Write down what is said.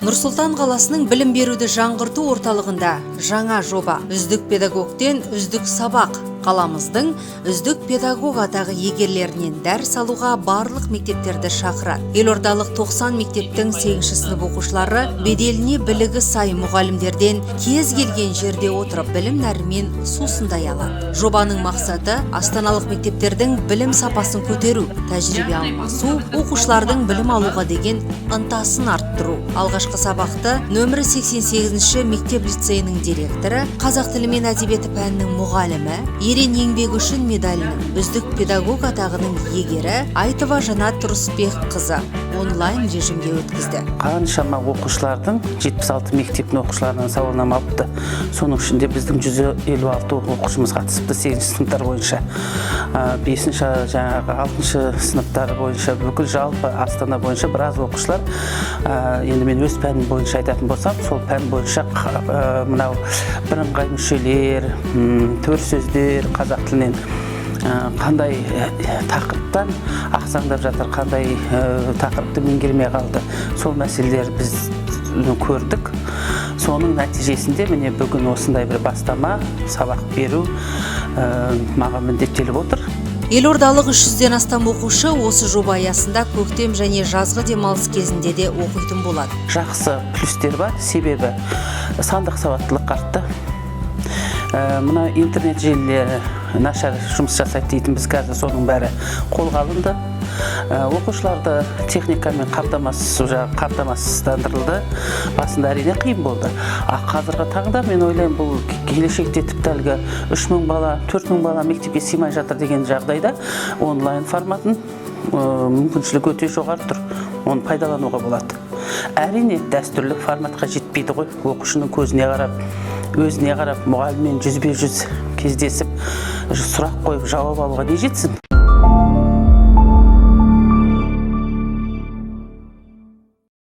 Нұр-Сұлтан қаласының білім беруді жаңғырту орталығында жаңа жоба: «Үздік педагогтен үздік сабақ». Қаламыздың үздік педагог атағы иегерлерінен дәріс алуға барлық мектептерді шақырады. Елордалық 90 мектептің 8 сынып оқушылары беделіне, білігі сай мұғалімдерден кез келген жерде отырып білім нәрімен сусындай алады. Жобаның мақсаты – астаналық мектептердің білім сапасын көтеру, тәжірибе алмасу, оқушылардың білім алуға деген ынтасын арттыру. Алғашқы сабақты нөмірі 88 мектеп лицейінің директоры, қазақ тілі мен әдебиеті пәнінің мұғалімі, «Ерен еңбегі үшін» медалінің, үздік педагог атағының иегері Айтова Жанат Тұрысбекқызы онлайн режимде өткізді. Қаншама оқушылардың, 76 мектептің оқушыларынан сауалнама алыпты. Соның ішінде біздің 156 оқушымыз қатысыпты 8 сыныптар бойынша. Бесінші, жаңағы алтыншы сыныптар бойынша, бүкіл жалпы Астана бойынша біраз оқушылар. Енді мен өз пәнім бойынша айтатын болсам, сол пән бойынша мынау бірыңғай мүшелер, төр сөздер, қазақ тілінен қандай тақырыптан ақсаңдап жатыр, қандай тақырыпты меңгермей қалды, сол мәселелер біз көрдік. Соның нәтижесінде, міне, бүгін осындай бір бастама сабақ беру маған міндеттеліп отыр. Елордалық 300-ден астам оқушы осы жоба аясында көктем және жазғы демалыс кезінде де оқитын болады. Жақсы плюстер бар, себебі сандық сауаттылық артты. Мына интернет желілері нашар жұмыс жасайды дейтін біз, қазір соның бәрі қолға алынды. Оқушыларды техникамен қамтамасыз, уже қамтамасыздандырылды. Басында, әрине, қиын болды, а қазіргі таңда мен ойлаймын, бұл келешекте тіпті әлгі 3000 бала, 4000 бала мектепке сыймай жатыр деген жағдайда онлайн форматын мүмкіншілігі өте жоғары тұр, оны пайдалануға болады. Әрине, дәстүрлі форматқа жетпейді ғой, оқушының көзіне қарап, өзіне қарап, мұғаліммен жүзбе жүз кездесіп, сұрақ қойып, жауап алуға не жетсін.